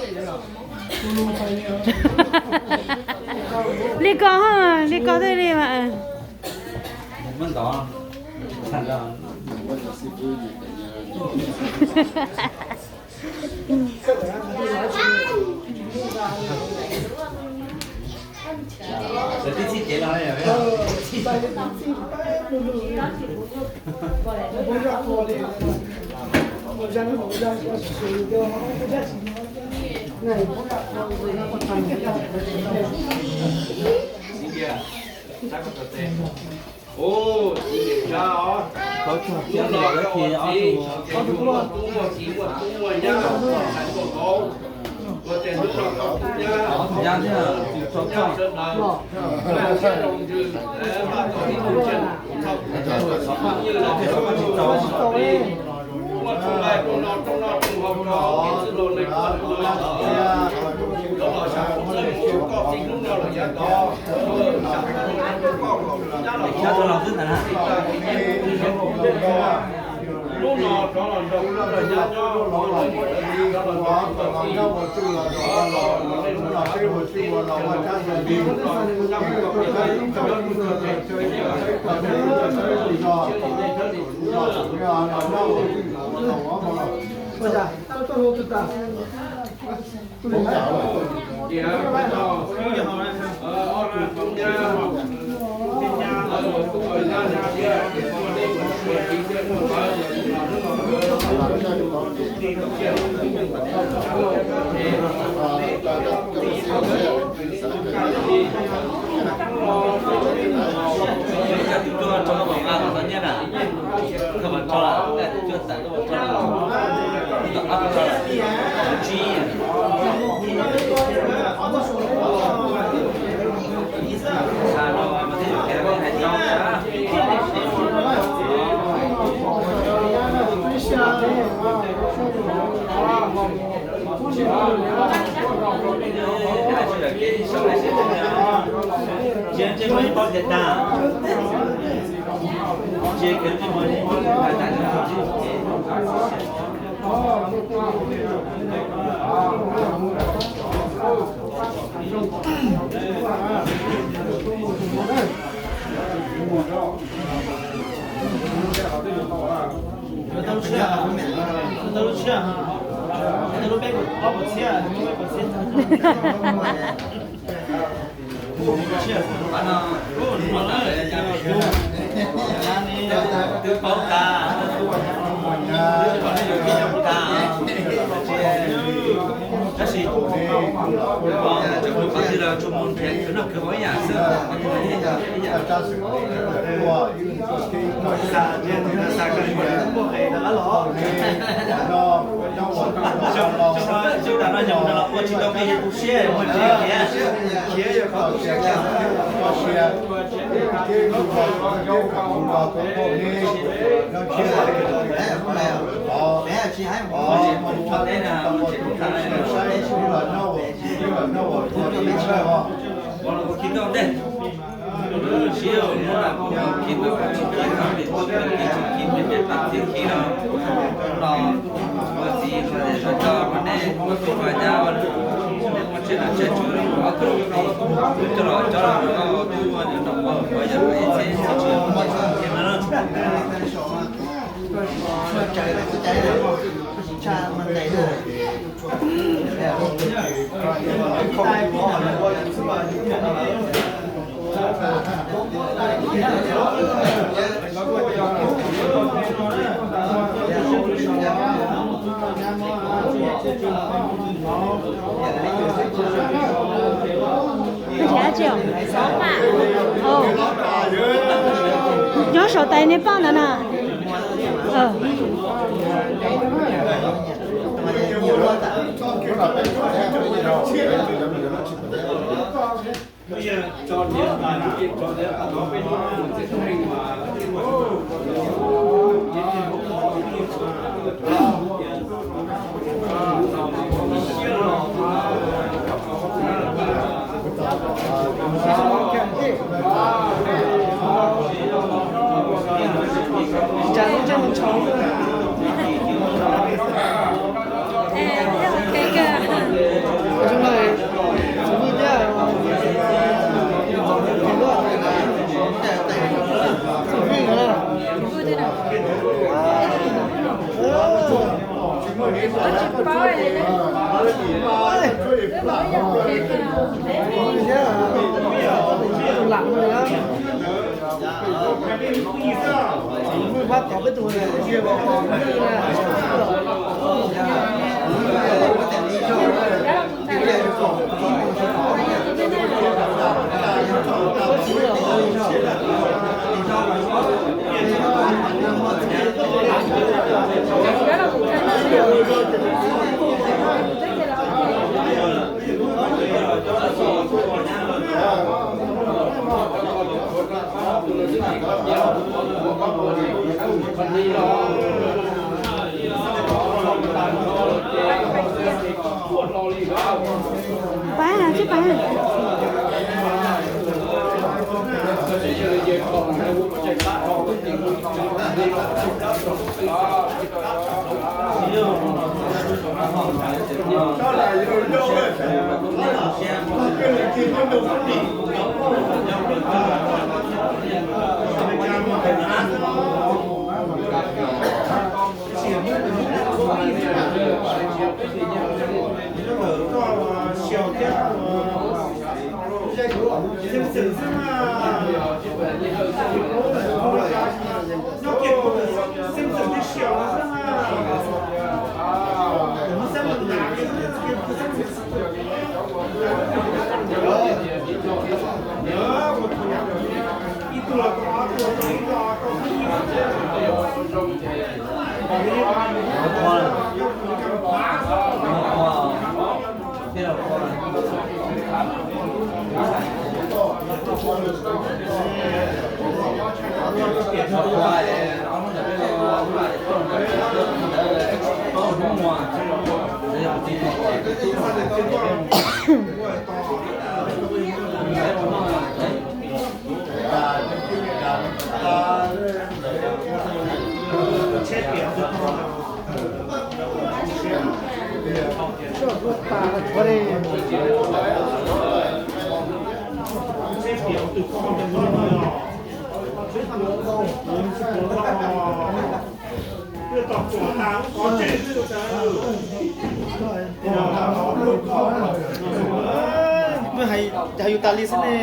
Li ko, li ko thiaj li mas. Nyob saum tais niag paj ntawd na. Pab, tsis pab. Hais yus tas li xwb ne.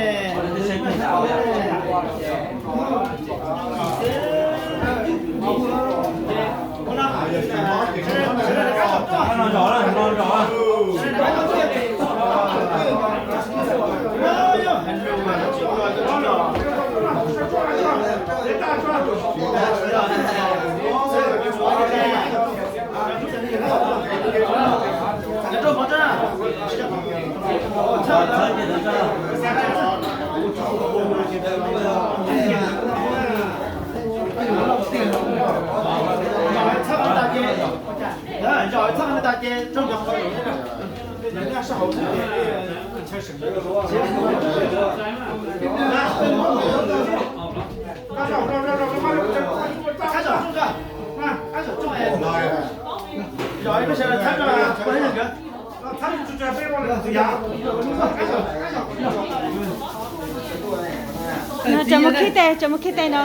Tso mus khib tes, tso mus khib tes no.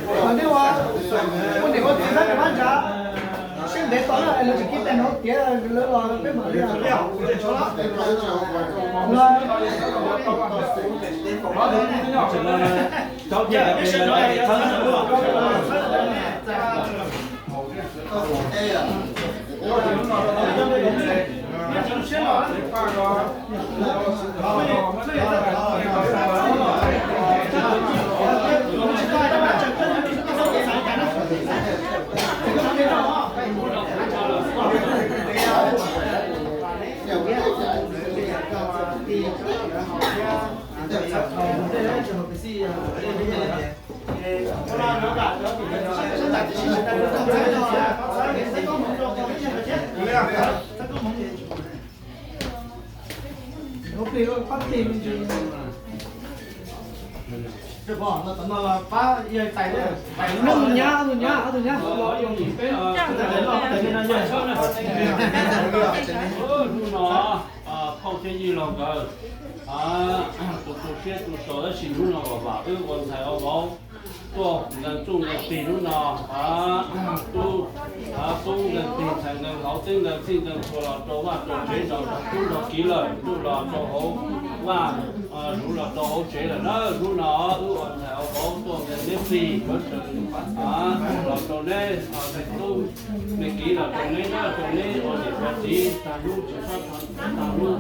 Ua niam ua txiv sab pab ntsa, siab ntev tau lawm es lawv tsis khib tes no tiav lawv los peb mam li. Ob tug nyab, ob tug nyab, ob tug nyab. Phooj thiab Yij Laug nkawd, tus tu siab tu so tab sis hnub no vam wb ua ntxhais ua vauv tuaj nkees txuj nkees tig hnub no, tub, tub nkees tig ntxhais nkees hauv teb nkees txij nkees txhua los rau vaj rau tsev nrog tub nrog kiv lawm, ntuj los rau hauv vaj, zuv los rau hauv tsev lawm na. Hnub no wb ua ntxhais ua vauv tuaj nkees neb plig, los rau neb, tub, me kiv los rau neb na, rau neb ua niam ua txiv tag hnub tsis txhob tag hnub,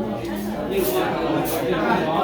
yeej ua tau yeej ua.